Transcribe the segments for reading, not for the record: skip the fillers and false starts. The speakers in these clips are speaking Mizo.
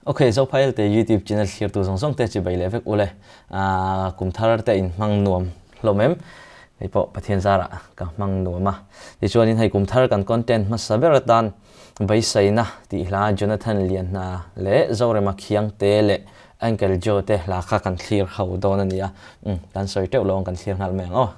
Ok, Zophai te YouTube channel thlir tu zawng zawng te chibai leh vek ule. Ah, kum thar te in hmang nuam hlawm em? Hei pawh Pathian zarah ka hmang nuam a. Tichuanin hei kum thar kan content hmasa ber atan Beisaina tih hla Jonathan Lianhna leh Zorema Khiangte leh Uncle Joe te hla kha kan thlir ho dawn a ni a. Umm, kan sawi teuh lo ang kan thlir nghal mai ang aw.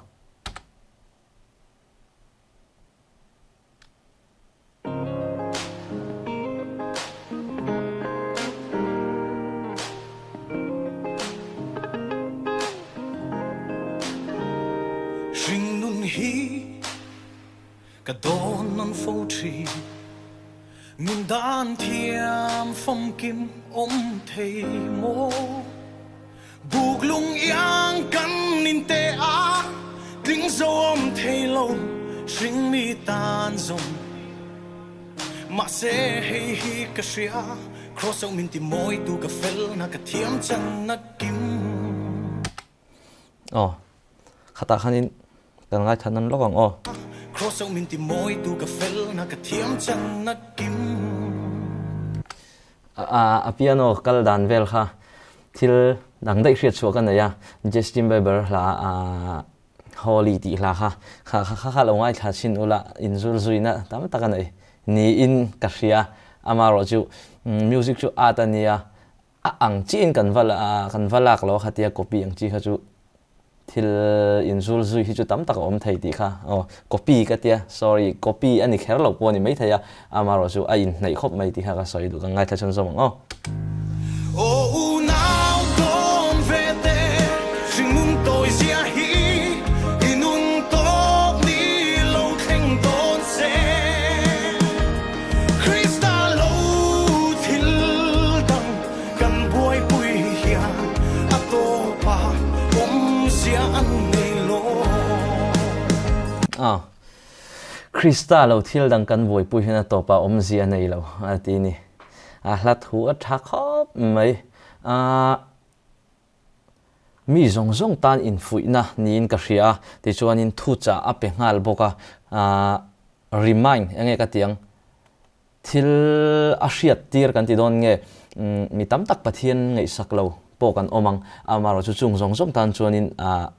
Hringnun hi ka dawn nawn fo thin, nun dan thiam famkim awm thei maw? Buk lung iang kan in te a, tling zo awm thei lo hring mi tan zawng. Mahse hei hi ka hria, Kraws ho min ti mawi tu ka fel na ka thiam chan na kim. Aw, khatah khanin kan ngaithla nawn lawk ang aw. Kraws ho min ti mawi tu ka fel na ka thiam chan na kim. A piano kal dan vel kha thil dang daih hriat chhuah ka nei a, Justin Bieber hla Holy tih hla kha kha kha kha lo ngaithla chhin ula inzul zuina tam tak a nei niin ka hria. Amaherawh chu music chu art a nia, a ang chiin kan va kan va lak lo a khatia copy ang chi kha chu thil inzul zui hi chu tam tak a awm thei tih kha aw copy ka tia sorry copy a ni kher lo pawh a ni maithei a amaherawh chu a inhnaih khawp mai tih kha ka sawi duh ka ngaithla chhun zawm ang aw. Aw unau tawn ve te hringnun tawi zia hi i nun tawp ni lo thleng dawn se. Krista lo thil dang kan buaipui hian a tawpa awmzia an nei lo. A, Krista lo thil dang kan buaipui hian a tawpa awmzia a nei lo a ti ni. A hla thu a tha khawp mai. A, mi zawng zawng tan infuihna niin ka hria a, tichuanin thuchah a pe nghal bawk a. A, remind enge ka ti ang? Thil a hriat tir kan ti dawn nge mi tam tak Pathian ngaihsak lo pawh kan awm ang. Amaherawh chu chung zawng zawng tan chuanin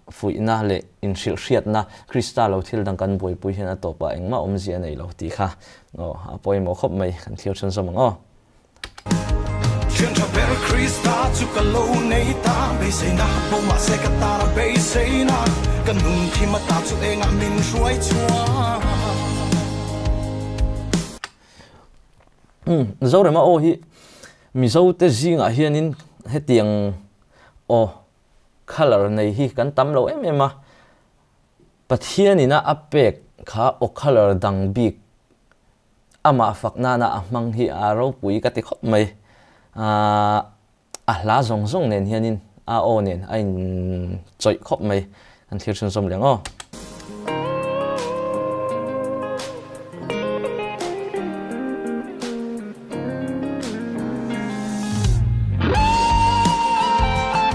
fuihna leh inhrilh hriatna Krista lo thil dang kan buaipui hian a tawpah engmah awmzia a nei lo tih kha aw a pawimawh khawp mai kan thlir chhunzawm ang aw. Thian tha ber Krista chu ka lo nei ta, beiseina bo mahse ka tara beiseina, ka nun thim ata chu engah min hruai chhuak. Umm Zorema aw hi Mizo te zingah hianin hetiang aw colour nei hi kan tam lo em em a, Pathianina a pek kha aw colour dang bik Amah fak nana a hmang hi a ropui ka ti khawp mai. A hla zawng zawng nen hianin a aw nen a inchawih khawp mai. Kan thlir chhunzawm leh ang aw.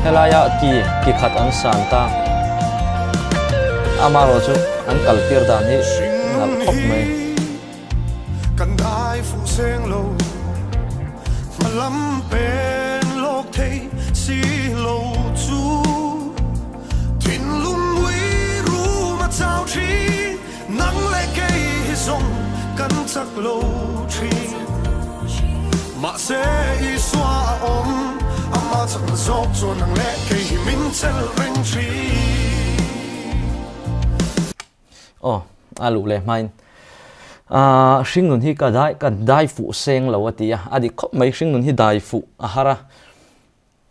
Helaia ki ki khat an san ta. Amaherawh chu an kal tir dan hi nalh khawp mai. Kan dai fuh seng lo, hma lam pen lawk thei si lo chu. Thinlung mui rum a chau thin, nang leh kei hi zawng kan chak lo thin. Mahse Isua a awm, ama chakna zawk chuan nang leh kei hi min chelh reng thin. Aw, a luh leh hmain aah hringnun hi ka dai ka dai fuh seng lo a ti a, a dik khawp mai hringnun hi dai fuh a har a.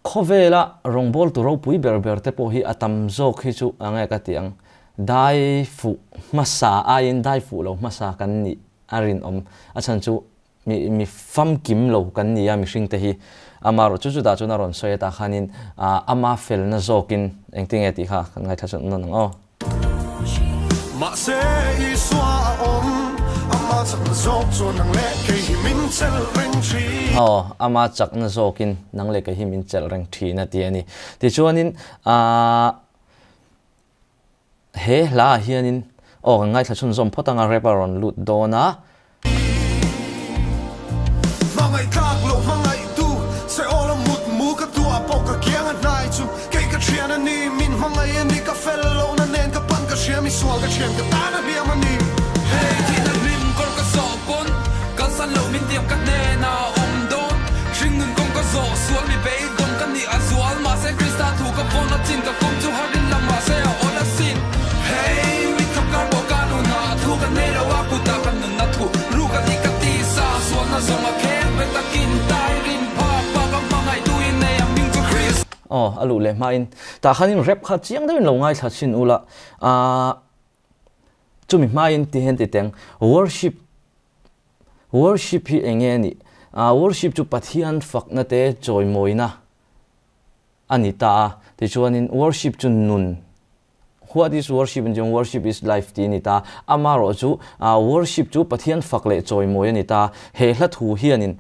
Khawvela rawngbawltu ropui ber ber te pawh hi a tam zawk hi chu a nge ka ti ang, dai fuh hmasa aiin dai fuh lo hmasa kan nih a rinawm. A chhan chu mi mi famkim lo kan ni a mihring te hi. Amaherawh chu chutah chuan a rawn sawi atah khanin ama felna zawkin engtinge tih kha kan ngaithla chuan nawn ang aw. Mahse Isua a awm, ama chakna zawk chuan nang leh kei hi min chelh reng thin. Aw, ama chakna zawkin nang leh kei hi min chelh reng thin a ti a ni. Tichuanin aah he hlaah hianin aw kan ngaithla chhunzawm phawt anga rap a rawn lut dawn a. Hmangaih tlak loh hmangaih tu che. thian ka tan a hliam a ni. Hei thihna hlim kawr ka zawh pawn kalsan loh min tiam ka hnenah a awm dawn. Hringnun kawng ka zawh sual mi beidawng ka nih a zual mahse Krista thu ka vawn a chin ka kawng chu har in lang mahse a awl asin. Hei mit khap kar pawh ka nunah thu ka nei lo a kutah ka nunna thu ru ka nih ka tisa sualna zawng a kheng ve takin tai rin phak bak a hmangaih tu in nei a hming chu Krista. Aw a luh leh hmain tah khanin rap kha chiang deuhin lo ngaithla chhin ula aah chumi hmain ti hian ti teng worship Worship hi eng nge a nih? Worship chu Pathian fakna te chawimawina a ni ta a, tichuanin worship chu nun, what is worship an tih chuan worship is life tih a ni ta a, amaherawhchu worship chu Pathian fak leh chawimawi a ni ta, he hla thu hianin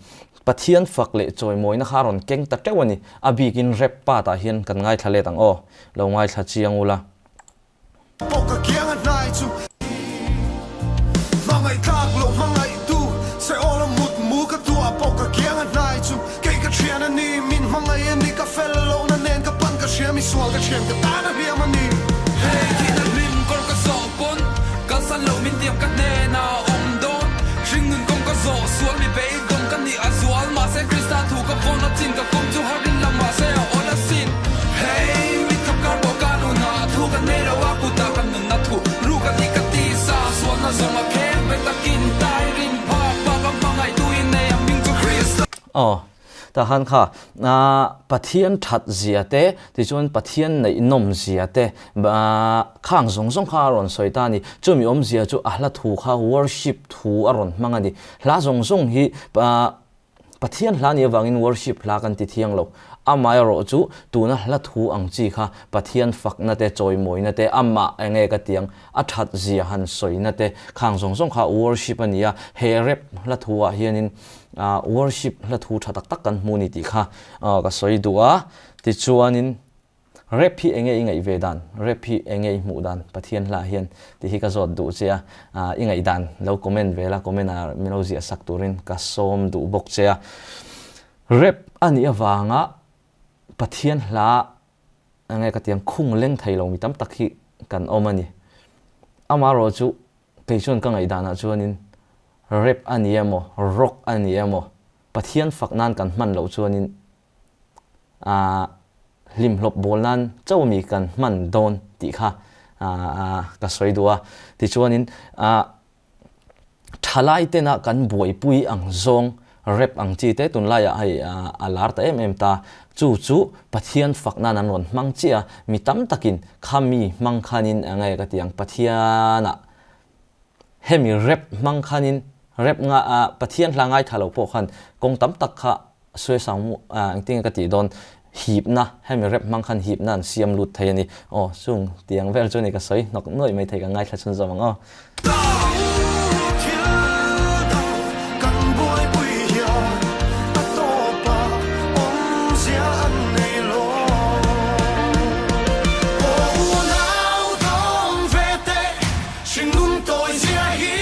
Pathian fak leh chawimawina kha a rawn keng ta teuh a ni, a bikin rap part ah hian kan ngaithla let ang aw, lo ngaithla chiang ula. Pawh ka kiang a hnai chu. Hmangaih tlak loh hmangaih tu se awl a mut mu ka tuah pawh ka kiang a hnai chu kei ka thian a ni min hmangaih a ni ka fel lohna nen ka pan ka hria misual ka thian ka tan a hliam a ni. Hei thihna hlim kawr ka zawh pawn kalsan loh min tiam ka hnenah a awm dawn hringnun kawng ka zawh sual mi beidawng ka nih a zual mahse Krista thu ka vawn a chin ka kawng chu har in lang mahse a awl asin. Hei mit khap kar pawh ka nunah thu ka nei lo a kutah ka nunna thu ru ka nih ka tisa sualna zawng a kheng ve takin tai rin phak bak a hmangaih tu in nei a hming chu Krista. Aw tahan kha Pathian that zia te tichuan Pathian neih nawm zia te khang zawng zawng kha a rawn sawi ta a ni. Chumi awmzia chu a hla thu kha worship thu a rawn hmang a ni. Hla zawng zawng hi Pathian hla nih avangin worship hla kan ti thiang lo. Amaherawh chu tuna hla thu ang chi kha Pathian fakna te, chawimawina te, amah enge ka tiang a that zia han sawina te khang zawng zawng kha worship a ni a. He rap hla thu ah hianin worship hla thu tha tak tak kan hmu ni tih kha ka sawi duh a. Tichuanin. Rap hi enge i ngaih ve dan? Rap hi enge i hmuh dan? Pathian hla hian tih hi ka zawt duh che a, i ngaih dan lo comment ve la, comment ah min lo ziah sak turin ka sawm duh bawk che a. Rap a nih avanga Pathian hla enge ka tiang khung leng thei lo mi tam tak hi kan awm a ni. Amaherawh chu kei chuan ka ngaih danah chuanin rap a ni emaw, rock a ni emaw, Pathian fak nan kan hman loh chuanin a hlimhlawp bawl nan chauh mi kan hman dawn tih kha ka sawi duh a. Tichuanin thalai tena kan buaipui ang zawng rap ang chi te tunlaiah hei a lar ta em em ta. Chu chu Pathian fak nan an rawn hmang chiah a, mi tam takin kha mi hmang khanin enge ka ti ang Pathianah hemi rap hmang khanin rap nga Pathian hla ngaithla lo pawh khan kawng tam tak kha Suaisang mu engtin nge ka tih dawn hipna hemi rep hmang khan hipna an siam lut thei a ni. Aw chung tiang vel chu ni ka sawi hnawk nuaih mai thei ka ngaithla chhun zawm ang aw.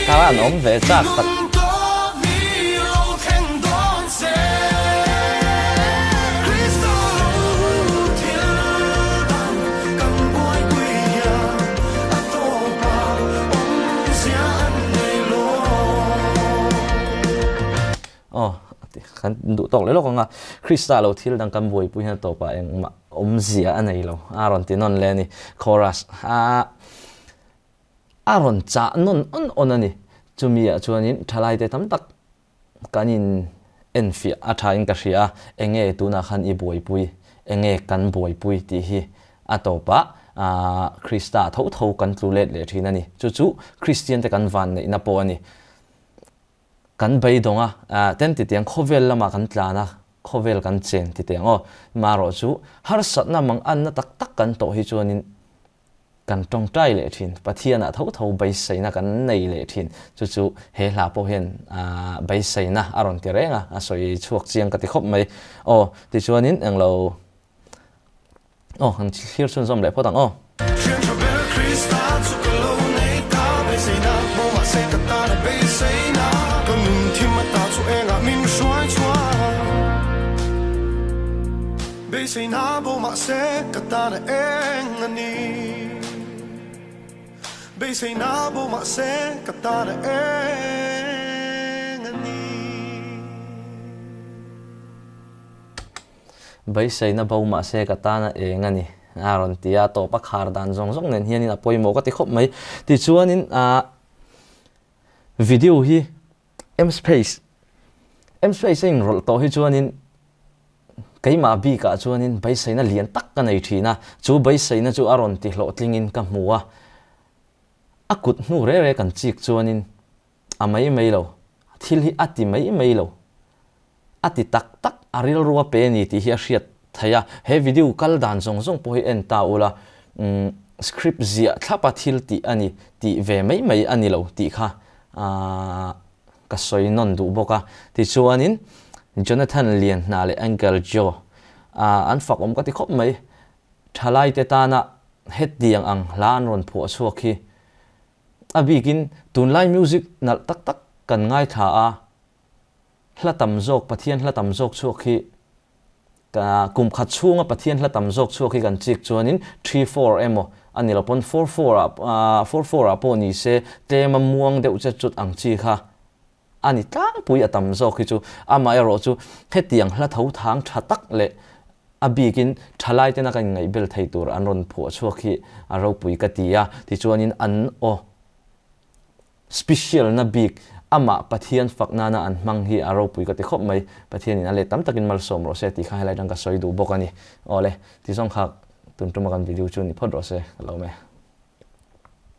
Kha an awm ve chak tak. Aw kan duh tawk leh lawk ang a, Krista lo thil dang kan buaipui hian a tawpah engmah awmzia a nei lo a rawn ti nawn leh a ni. Chorus a. A rawn chah nawn awn awn a ni. Chumi ah chuanin thalaite tam tak kan in enfiah a thain ka hria a, enge tunah khan i buaipui, enge kan buaipui tih hi a tawpah Krista tho tho kan tlu let leh thin a ni. Chu chu Kristian te kan vanneihna pawh a ni. Kan beidawng a, ten titiang khawvel lamah kan tlan a, khawvel kan chen titiang aw. Marawhchu harsatna manganna tak tak kan tawh hi chuanin Kan tawngtai leh thin, Pathianah tho tho beiseina kan nei leh thin. Chu chu he hla pawh hian beiseina a rawn ti reng a, a sawi chhuak chiang ka ti khawp mai. Aw, tichuanin englo aw han thlir chhunzawm leh phawt ang aw. Thian tha ber Krista chu ka lo nei ta, beiseina hmu mahse ka tan a beiseina, ka nun thim ata chu engah min hruai chhuak. Beiseina bo mahse ka tan a eng a ni. Beiseina bo mahse ka tan a eng a ni. Beiseina bo mahse ka tan a eng a ni a rawn ti a, tawp a khar dan zawng zawng nen hianin a pawimawh ka ti khawp mai. Tichuanin ah video hi M-Space M-Space a inrawlh tawh hi chuanin keimah bikah chuanin beiseina lian tak ka nei thin a, chu beiseina chu a rawn ti hlawhtlingin ka hmu a, a kut hnu reh reh kan chik chuanin a mai mai lo, thil hi a ti mai mai lo, a ti tak tak a rilru a pe a ni tih hi a hriat theih a, he video kal dan zawng zawng pawh hi en ta ula, umm script ziah thlapa thil tih a ni tih ve mai mai a ni lo tih kha aah ka sawi nawn duh bawk a, tichuanin Jonathan Lianhna leh Uncle Joe aah an fak awm ka ti khawp mai, thalaite tana hetiang ang hla an rawn phuah chhuak hi a bikin tunlai music nalh tak tak kan ngaithla a, Hla tam zawk, Pathian hla tam zawk chhuak hi kum khat chhunga Pathian hla tam zawk chhuak hi kan chik chuanin 3-4 emaw a ni lo pawn 4-4 ah 4-4 ah pawh ni se tlema muang deuh che chut ang chi kha a ni tlangpui a tam zawk hi chu. Amaherawh chu hetiang hla tho thang tha tak leh a bikin thalai tena kan inngaihbel thei tur an rawn phuah chhuak hi a ropui ka ti a, tichuanin an aw. Special na bik amah Pathian fak nana an hmang hi a ropui ka ti khawp mai. Pathianin a let tam takin malsawm rawh se tih kha helai atang ka sawi duh bawk a ni. Awle, ti zawng kha tun tuma kan video chu ni phawt rawh se ka lo me.